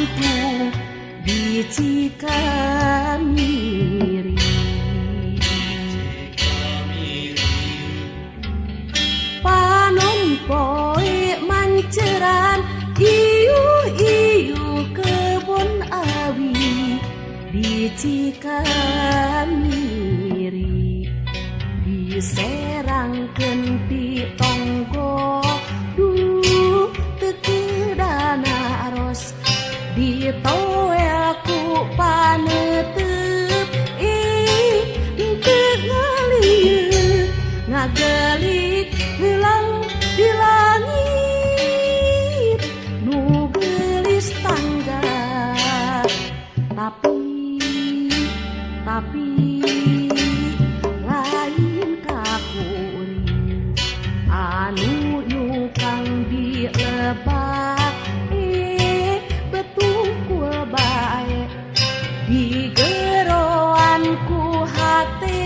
gantung di Cikamiri. Panon poe manceran iuh-iuh kebon awi di Cikamiri. Diserangkeun ti tonggo duh teu kedana aros ditoel ku panetep ih teu ngalieu ngagelik heulang di langit nu geulis tangga. Tapi lain kakuring anu nyukang di lebak betungkul bae di geroan ku hate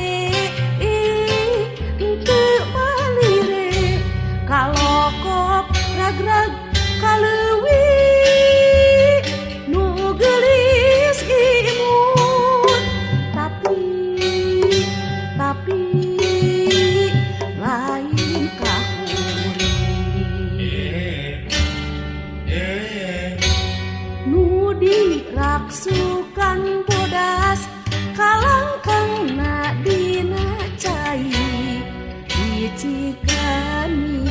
teu malire kalokop ragrag kaleuwi nu geulis imut. Tapi lain kakuring nu diraksukan bodas kalangkangna dina cai di Cikamiri.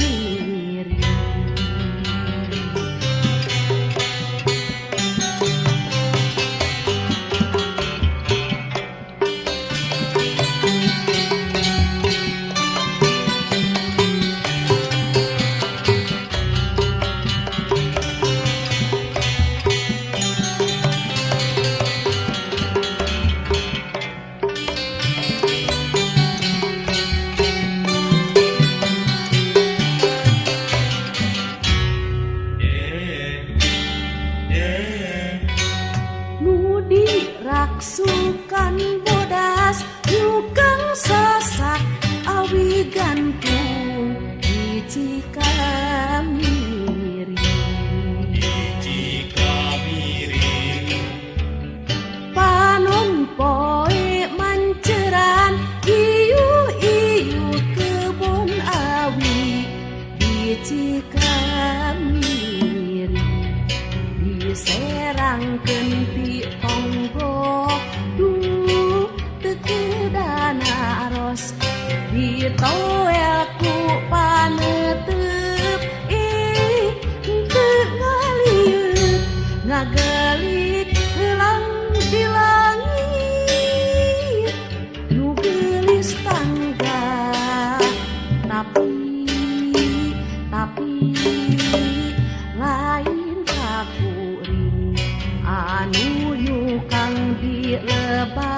Nu diraksukan bodas nyukang sasak awi gantung di Cikamiri. Panon poe manceran iuh-iuh kebon awi di Cikamiri. Diserangkeun ti tonggo duh teu kedana aros ditoel ku panetep ih teu ngalieu ngagelik heulang di langit nu geulis tangga. Tapi lain kakuring anu nyukang di lebak.